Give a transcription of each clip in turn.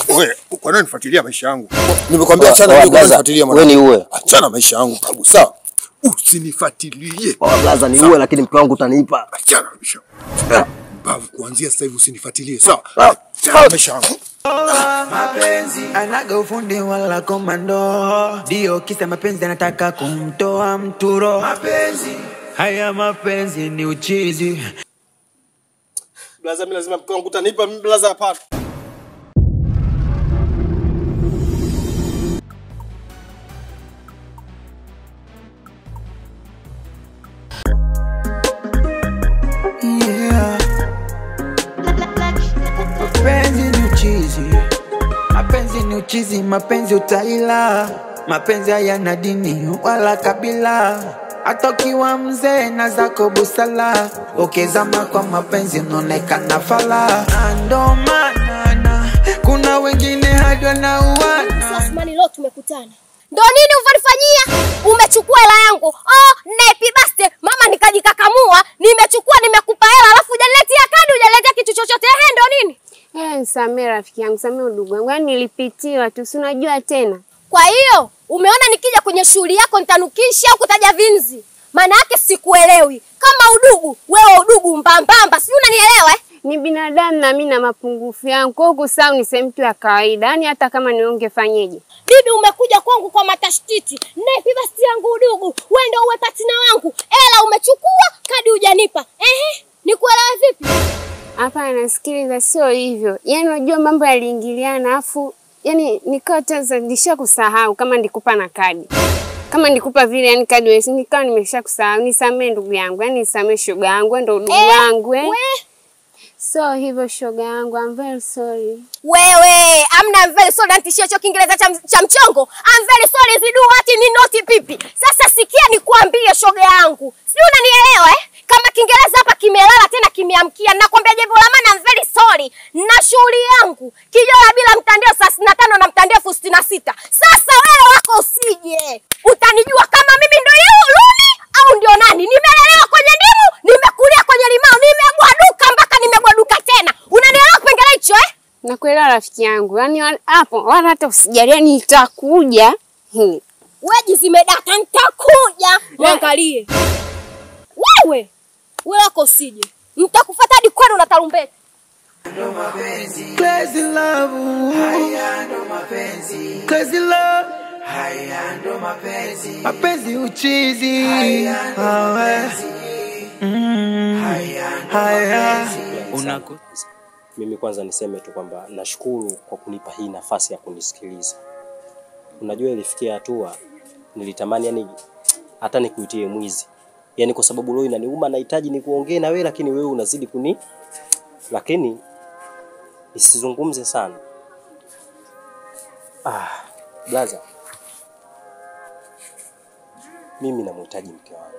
Wewe kwa nini unifuatilia maisha yangu? Nimekwambia achana mimi, kwa nini unifuatilia mwanangu? Wewe ni uwe. Achana maisha yangu babu, sawa? Usinifuatilie. Oh blaza, ni uwe lakini mke wangu utanipa. Achana maisha. Babu, kuanzia sasa hivi usinifuatilie, sawa? Achana maisha yangu. Mapenzi anaga ufundi wala komando, ndio kisa mapenzi anataka kumtoa mturo. Mapenzi haya mapenzi ni uchizi. Blaza, mimi lazima mke wangu utanipa mimi blaza, hapana. Yeah. Mapenzi ni uchizi, mapenzi ni uchizi, mapenzi utaila. Mapenzi hayana dini wala kabila, hata ukiwa mzee na zako busala, ukizama kwa mapenzi unaonekana fala. Ndo maana kuna wengine hadi wanauana. Osmani, leo tumekutana. Ndo nini ulivyonifanyia? Umechukua hela yangu. Oh, nepi baste, mama nikajikakamua, nimechukua nimekupa hela alafu hujaniletea kadi, hujaniletea kitu chochote. Ehe, ndo nini? Nisamee rafiki yangu, nisamee ndugu yangu. Yaani nilipitiwa tu, si unajua tena. Kwa hiyo, umeona nikija kwenye shughuli yako nitanukisha au kutaja vinzi. Maana yake sikuelewi. Kama udugu, wewe udugu mbambamba, si unanielewa eh? Ni binadamu na mimi na mapungufu yangu. Kwa hiyo kusahau ni sehemu tu ya kawaida. Yaani hata kama niungefanyeje? Bibi umekuja kwangu kwa matashtiti. Nepi basi yangu udugu, wewe ndio uwe partner wangu. Hela umechukua, kadi hujanipa. Ehe, nikuelewe vipi? Hapana, sikiliza, sio hivyo. Yaani unajua mambo yaliingiliana afu yaani nikawa tena nishakusahau kama nilikupa na kadi. Kama nilikupa vile yani kadi wewe nikawa nimeshakusahau. Nisamee ndugu yangu, yaani nisamee shoga yangu, ndio ndugu yangu eh. So hivyo shoga yangu, I'm very sorry. Wewe, amna I'm very sorry, nantishia hicho Kiingereza cha mchongo. I'm very sorry zidu hati ni noti pipi. Sasa sikia nikuambie shoga yangu. Sijui unanielewa eh? Kama Kiingereza hapa kimelala tena kimeamkia. Nakwambia jambo la maana, I'm very sorry. Na shughuli yangu kijola bila mtandio saa 65 na mtandio 66. Sasa wewe wako usije. Utanijua kama mimi ndio yule au ndio nani? Nimelelewa kwenye ndimu, nimekulia kwenye limao, nimegwaduka mpaka nimegwaduka tena. Unanielewa kipengele hicho eh? Nakuelewa rafiki yangu. Yaani hapo wala hata usijalia nitakuja. Wewe zimedata nitakuja. Niangalie. Wewe, wewe wako usije. Nitakufuata hadi kwenu na tarumbeta. Ndo mapenzi. Crazy love. Haya ndo mapenzi. Crazy love. Haya ndo mapenzi. Mapenzi uchizi. Haya ndo mapenzi. Haya. Mimi kwanza niseme tu kwamba nashukuru kwa kunipa hii nafasi ya kunisikiliza. Unajua ilifikia hatua nilitamani yani hata nikuitie mwizi. Yaani kwa sababu leo inaniuma, nahitaji nikuongee na wewe lakini wewe unazidi kuni, lakini nisizungumze sana. Blaza, mimi namhitaji mke wangu.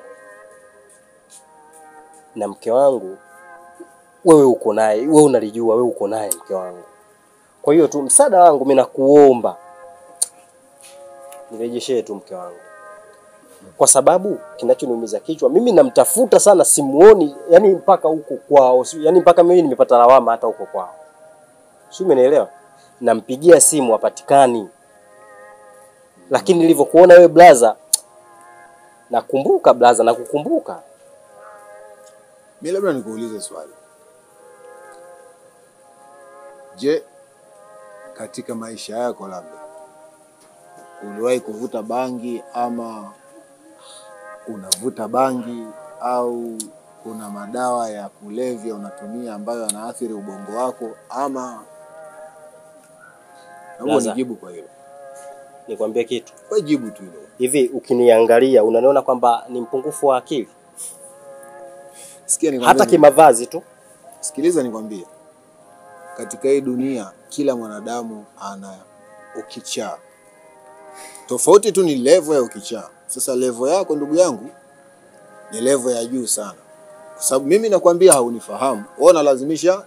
Na mke wangu wewe uko naye, wewe unalijua, wewe uko naye mke wangu. Kwa hiyo tu msaada wangu mimi nakuomba nirejeshee tu mke wangu. Kwa sababu kinachoniumiza kichwa, mimi namtafuta sana simuoni, yani mpaka huko kwao, yani mpaka mimi nimepata lawama hata huko kwao. Sio, umenielewa? Nampigia simu hapatikani. Lakini nilivyokuona wewe blaza, nakumbuka blaza, nakukumbuka. Mimi labda nikuulize swali. Je, katika maisha yako labda uliwahi kuvuta bangi ama unavuta bangi au kuna madawa ya kulevya unatumia ambayo yanaathiri ubongo wako ama? Naomba nijibu kwa hilo. Nikwambie kitu. Wewe jibu tu hilo. Hivi ukiniangalia unaniona kwamba ni mpungufu wa akili? Sikia nikwambie. Hata kimavazi tu. Sikiliza nikwambie. Katika hii dunia kila mwanadamu ana ukichaa. Tofauti tu ni level ya ukichaa. Sasa level yako ndugu yangu ni level ya juu sana. Kwa sababu mimi nakwambia haunifahamu, wewe unalazimisha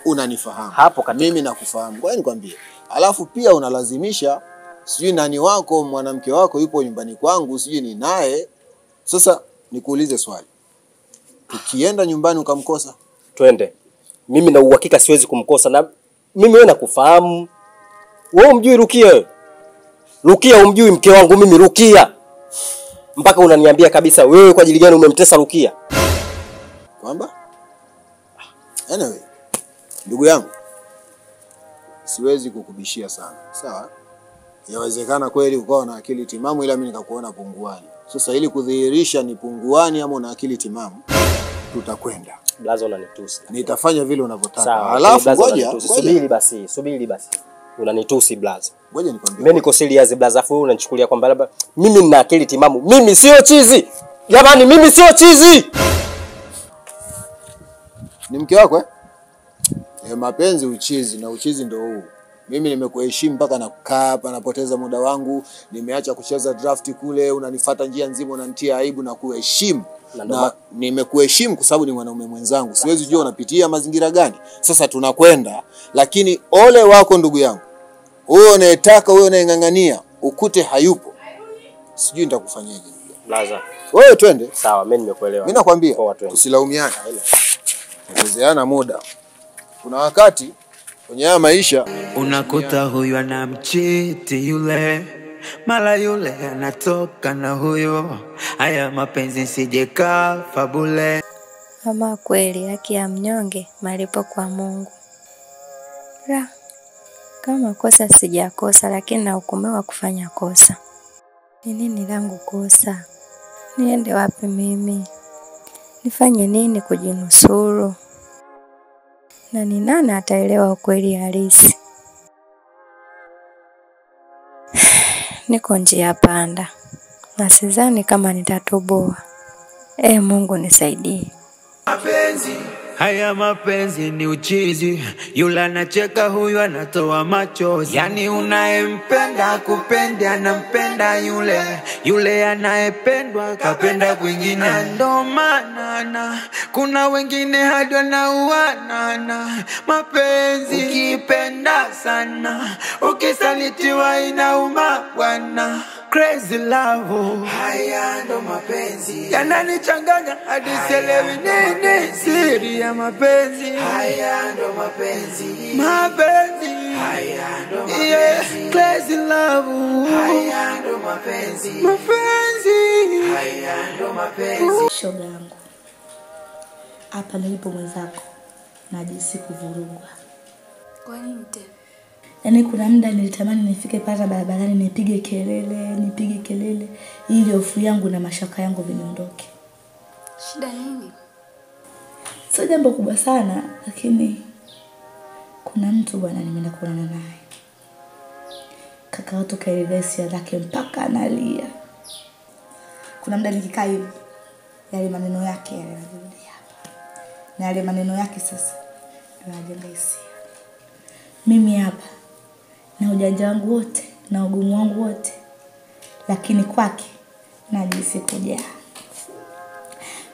unanifahamu. Hapo katika mimi nakufahamu. Kwa hiyo nikwambie. Alafu pia unalazimisha sijui nani wako, mwanamke wako yupo nyumbani kwangu, sijui ni naye. Sasa nikuulize swali. Ukienda nyumbani ukamkosa? Twende. Mimi na uhakika siwezi kumkosa na Mimi wewe nakufahamu. Wewe umjui Rukia wewe? Rukia umjui mke wangu mimi Rukia. Mpaka unaniambia kabisa wewe kwa ajili gani umemtesa Rukia? Kwamba? Anyway, ndugu yangu, siwezi kukubishia sana. Sawa? Yawezekana kweli ukawa na akili timamu ila mimi nikakuona punguani. Sasa ili kudhihirisha ni punguani ama una akili timamu, tutakwenda. Blaza unanitusi. Nitafanya vile unavyotaka. Alafu ngoja, subiri basi, subiri basi. Unanitusi blaza. Ngoja nikwambie. Mimi niko serious blaza, afu wewe unanichukulia kwamba labda mimi nina akili timamu. Mimi sio chizi. Jamani mimi sio chizi. Ni mke wako eh? Mapenzi uchizi na uchizi ndio huu. Mimi nimekuheshimu mpaka nakaa hapa napoteza muda wangu, nimeacha kucheza draft kule, unanifuata njia nzima unanitia aibu na kuheshimu. Na nimekuheshimu kwa sababu ni mwanaume mwenzangu. Siwezi jua unapitia mazingira gani. Sasa tunakwenda, lakini ole wako ndugu yangu. Huyo unayetaka, huyo unayeng'ang'ania, ukute hayupo. Sijui nitakufanyaje. Blaza. Wewe twende. Sawa, mimi nimekuelewa. Mimi nakwambia tusilaumiane. Tuzeana muda. Kuna wakati kwenye haya maisha unakuta huyu anamchiti yule, mara yule anatoka na huyo. Haya mapenzi sijeka fabule. Ama kweli haki ya mnyonge malipo kwa Mungu. La, kama kosa sijakosa, lakini nahukumiwa kufanya kosa. Ni nini langu kosa? Niende wapi mimi? Nifanye nini kujinusuru? Na ni nani ataelewa ukweli halisi? Niko njia panda na sidhani kama nitatoboa. Mungu nisaidie. Mapenzi, haya mapenzi ni uchizi. Yule anacheka huyu anatoa machozi. Yani unayempenda kupenda anampenda yule, yule anayependwa kapenda kwingine. Ndo maana kuna wengine hadi wanauana. Mapenzi ukipenda sana ukisalitiwa inauma bwana. Crazy love, haya ndo mapenzi yananichanganya hadi sielewi nini siri ya mapenzi. Haya ndo mapenzi, mapenzi, haya ndo mapenzi, yeah. Crazy love, haya ndo mapenzi, mapenzi, haya ndo mapenzi. Shoga yangu, hapa nilipo mwenzako najihisi kuvurugwa. Kwa nini tena? Yaani kuna muda nilitamani nifike pata barabarani nipige kelele ili hofu yangu na mashaka yangu viniondoke. Shida nini? Sio jambo kubwa sana, lakini kuna mtu bwana nimeenda kuonana naye. Kaka watu kaelezea hisia zake mpaka analia. Kuna muda nikikaa hivi, yale maneno yake yale yanarudi hapa. Na yale maneno yake sasa ndio yanajenga hisia. Mimi hapa na ujanja wangu wote na ugumu wangu wote, lakini kwake najihisi kujaa.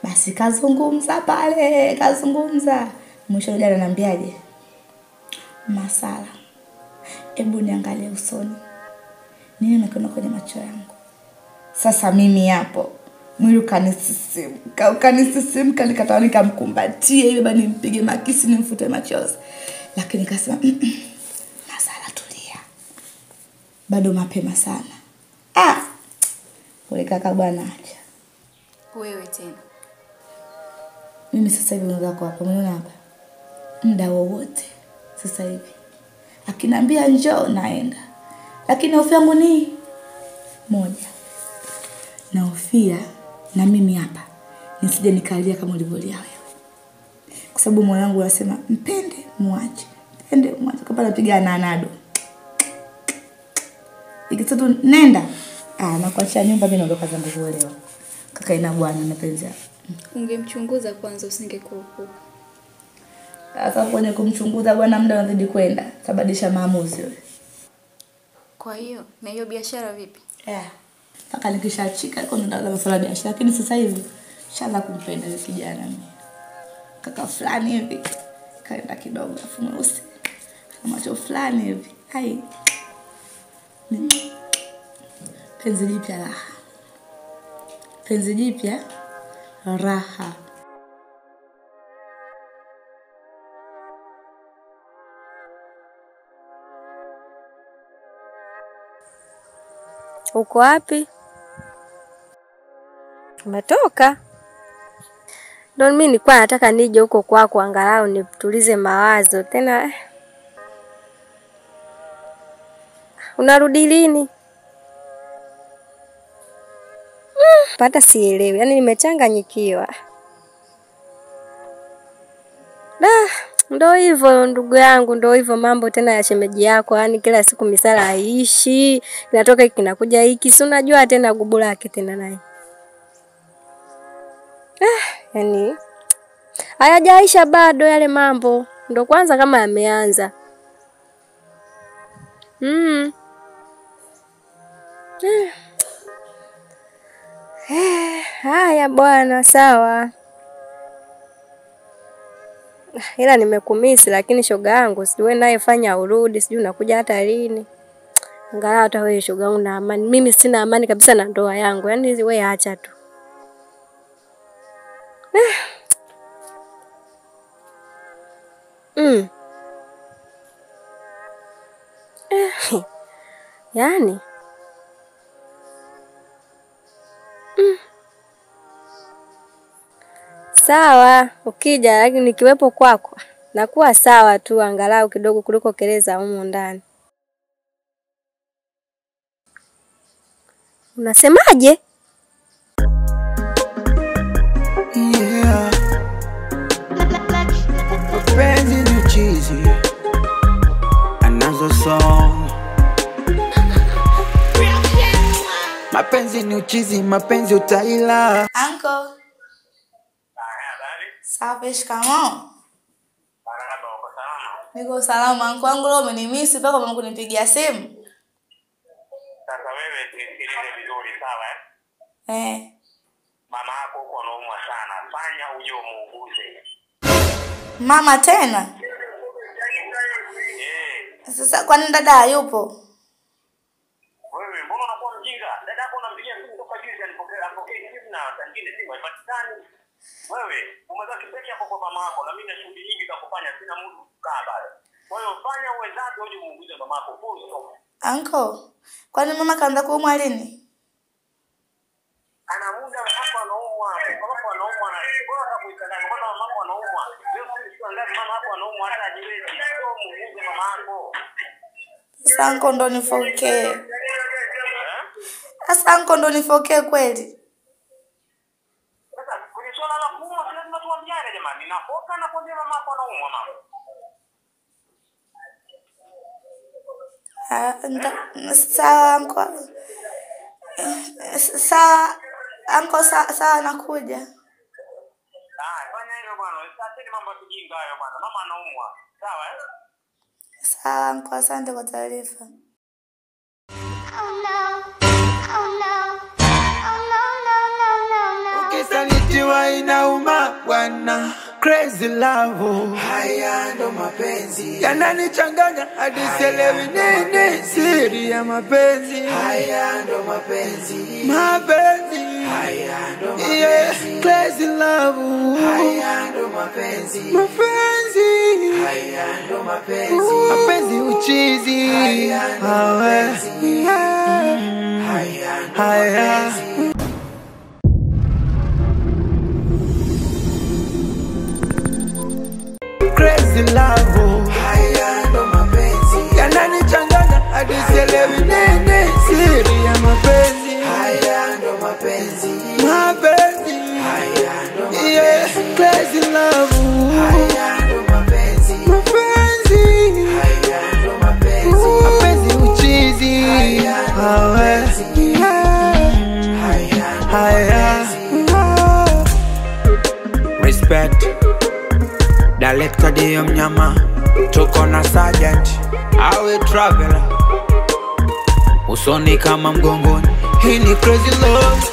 Basi kazungumza pale, kazungumza. Mwisho jana ananiambiaje? Masala, hebu niangalie usoni. Nini nakiona kwenye macho yangu? Sasa mimi hapo mwili ukanisisimka, nikatamani nikamkumbatie ile bani nimpige makisi nimfute machozi. Lakini nikasema Masala tulia, bado mapema sana. Ule kaka bwana acha. Wewe tena. Mimi sasa hivi unaweza hapa, unaona hapa. Muda wowote sasa hivi. Akiniambia njoo naenda. Lakini hofu yangu ni moja. Nahofia na mimi hapa nisije nikalia kama ulivyolia wewe. Kwa sababu moyo wangu unasema mpende muache. Mpende muache. Kama napiga na anado. Ikisema nenda, nakuachia nyumba mimi naondoka zangu kuolewa. Kaka ina bwana mapenzi yako. Ungemchunguza kwanza usingekurupuka. Sasa kwenye kumchunguza bwana muda unazidi kwenda, tabadilisha maamuzi wewe. Kwa hiyo na hiyo biashara vipi? Paka nikishachika iko ndo masuala ya biashara, lakini sasa hivi shaanza kumpenda yule kijana mimi. Kaka fulani hivi kaenda kidogo afu mweusi. Macho fulani hivi. Hai. Penzi jipya raha. Penzi jipya raha. Uko wapi? Umetoka? Ndio mimi nilikuwa nataka nije huko kwako angalau nitulize mawazo. Tena unarudi lini? Pata sielewi. Yaani nimechanganyikiwa. Ndo hivyo ndugu yangu, ndo hivyo mambo tena ya shemeji yako, yani kila siku misala haishi, inatoka hiki kinakuja hiki, si unajua tena gubu lake tena naye. Yani hayajaisha bado yale mambo, ndo kwanza kama yameanza. Haya bwana, sawa. Ila nimekumisi, lakini shoga yangu sijui naye fanya urudi, sijui unakuja hata lini. Angalau hata wewe shoga yangu na amani. Mimi sina amani kabisa na ndoa yangu. Yaani wewe acha tu. Yaani sawa, ukija lakini nikiwepo kwako nakuwa sawa tu angalau kidogo kuliko keleza humu ndani. Unasemaje? Yeah. Mapenzi ni cheesy. Another song. Mapenzi ni uchizi, mapenzi utaila. Uncle. Safi, shikamoo. Marahaba, uko salama? Niko salama. Uncle wangu leo umenimisi mpaka umekunipigia simu. Sasa wewe nisikilize vizuri, sawa eh? Eh. Mama yako huko anaumwa sana. Fanya uje umuuguze. Mama tena? Eh. Sasa kwani dada hayupo? Wewe mbona unakuwa mjinga? Dada yako unampigia simu toka juzi anipokee simu na saa nyingine simu haipatikani. Wewe umebaki peke yako kwa mama yako na mimi na shughuli nyingi za kufanya, sina muda kukaa pale. Kwa hiyo fanya uwezavyo uje muuguze mama yako. Full stop. Uncle, kwani mama kaanza kuumwa lini? Ana muda mama anaumwa, mama anaumwa na bora hata kuikanganya. Mbona mama anaumwa? Leo sisi ngapi mama yako anaumwa hata hajiwezi. Sio muuguze mama yako. Sasa uncle ndo nifokee. Sasa uncle ndo nifokee kweli? Ninafoka na kuambia mama yako anaumwa mama. Sawa uncle. Sawa uncle, sawa nakuja. Fanya hivyo bwana. Usitende mambo ya kijinga hayo bwana. Mama anaumwa. Sawa eh? Sawa uncle, asante kwa taarifa. Oh no. Oh no. Oh no no no no no. Ukisalitiwa inauma bwana. Crazy love, haya ndo mapenzi yananichanganya hadi sielewi nini siri ya mapenzi. Haya ndo mapenzi, mapenzi, haya ndo mapenzi. Yeah, crazy love, haya ndo mapenzi, mapenzi, haya ndo mapenzi, mapenzi uchizi, haya ndo mapenzi, haya ndo mapenzi. Crazy love, haya ndo mapenzi yananichanganya hadi sielewi nini siri ya mapenzi. Haya ndo mapenzi, mapenzi, haya ndo mapenzi. Yeah, crazy love, haya ndo mapenzi, mapenzi, haya ndo mapenzi, mapenzi uchizi, haya ndo mapenzi, haya ndo mapenzi. Respect Director Dio Mnyama, tuko na sergeant, awe traveler, usoni kama mgongoni. Hii ni crazy love.